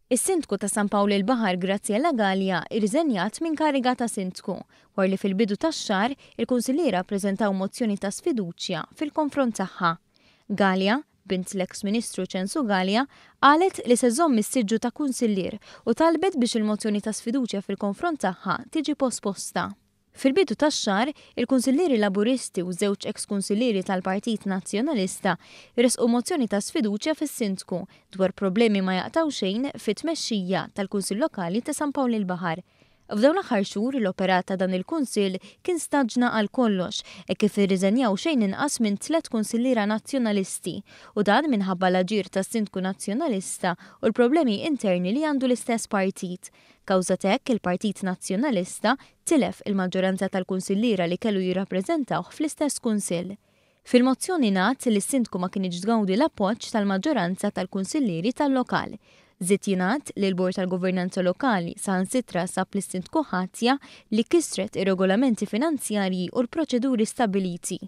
Is-Sindku ta' San Pawl il-Baħar Graziella Galea irriżenjat minn kariga ta' Sindku wara li fil-bidu tax-xahar il-kunsilliera ppreżentaw mozzjoni ta' sfiduċja fil-konfront tagħha. Galea, bint l-eks Ministru Ċensu Galea, qalet li se żżomm is-siġġu ta' kunsillier u talbet biex il-mozzjoni ta' sfiduċja fil-konfront tagħha tiġi posposta. Fil-bidu tax-xahar, il-Kunsillieri Laburisti u żewġ eks-Kunsillieri tal-Partit Nazzjonalista ressqu mozzjoni ta' sfiduċja fis-Sindku dwar problemi ma jaqtgħu xejn fit-tmexxija tal-Kunsill Lokali ta' San Pawl il-Baħar. F'dawn l-aħħar xhur, l-operat ta' dan il-Kunsill kien staġna għal kollox hekk kif irriżenjaw xejn inqas minn tlett Kunsilliera Nazzjonalisti u dan minħabba l-aġir tas-Sindku Nazzjonalista u l-problemi interni li għandu l-istess partit. Kawża t'hekk, il-Partit Nazzjonalista tilef il-maġġoranza tal-kunsilliera li kellu jirrappreżentawh fl-istess kunsill. Fil-mozzjoni ngħad li s-Sindku ma kinitx tgawdi l-appoġġ tal-maġġoranza tal-kunsillieri tal-lokal. Żied jingħad li l-Bord tal-Governanza Lokali saħansitra sab lis-Sindku ħatja li kisret ir-regolamenti finanzjarji u l-proċeduri stabbiliti.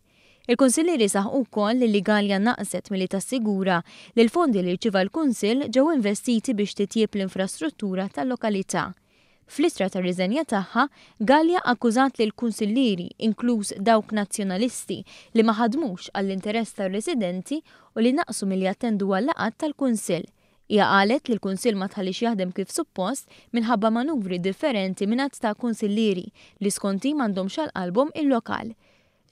Il-Kunsillieri saħqu wkoll li Galea naqset milli tassigura li l-fondi li rċieva l-Kunsill ġew investiti biex titjieb l-infrastruttura tal-lokalità. Fl-ittra tar-riżenja tagħha, Galea akkużat lill-Kunsillieri, inkluż dawk Nazzjonalisti, li ma ħadmux għall-interess tar-residenti u li naqsu milli jattendu għal-laqgħat tal-Kunsill. Hija qalet li l-Kunsill ma tħalliex jaħdem kif suppost minħabba manuvri differenti minn għadd ta' Kunsillieri li skont hi m'għandhomx għal qalbhom il-lokal.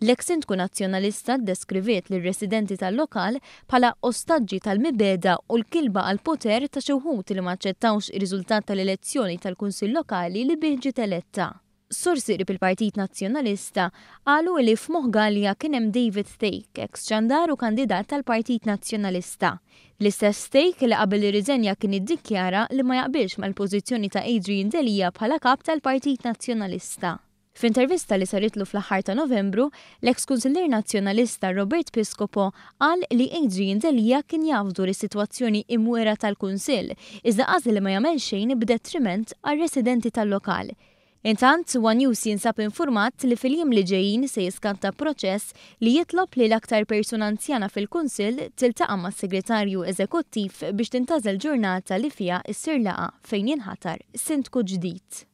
L-eks Sindku Nazzjonalista ddeskriviet lir-residenti tal-lokal bħala ostaġġi tal-mibegħda u l-kilba għall-poter ta' xi wħud li ma aċċettawx ir-riżultat tal-elezzjoni tal-Kunsill Lokali li bih ġiet eletta. Sorsi qrib il-Partit Nazzjonalista qalu li f'moħħ Galea kien hemm David Thake, eks ċandar u kandidat tal-Partit Nazzjonalista. L-istess Thake li qabel irriżenja kien iddikjara li ma jaqbilx mal-pożizzjoni ta' Adrian Delia bħala Kap tal-Partit Nazzjonalista. F'intervista li saritlu fl-aħħar ta' Novembru, l-eks Kunsillier Nazzjonalista Robert Piscopo qal li Adrian Delia kien jaf dwar is-sitwazzjoni imwiegħra tal-Kunsill, iżda għażel li ma jagħmel xejn b'detriment għar-residenti tal-lokal. Intant, one News jinsab infurmat li fil-jiem li ġejjin se jiskatta proċess li jitlob li l-aktar persuna anzjana fil-Kunsill tiltaqa' mas-Segretarju Eżekuttiv biex tintgħażel ġurnata li fiha ssir laqgħa fejn jinħatar Sindku ġdid.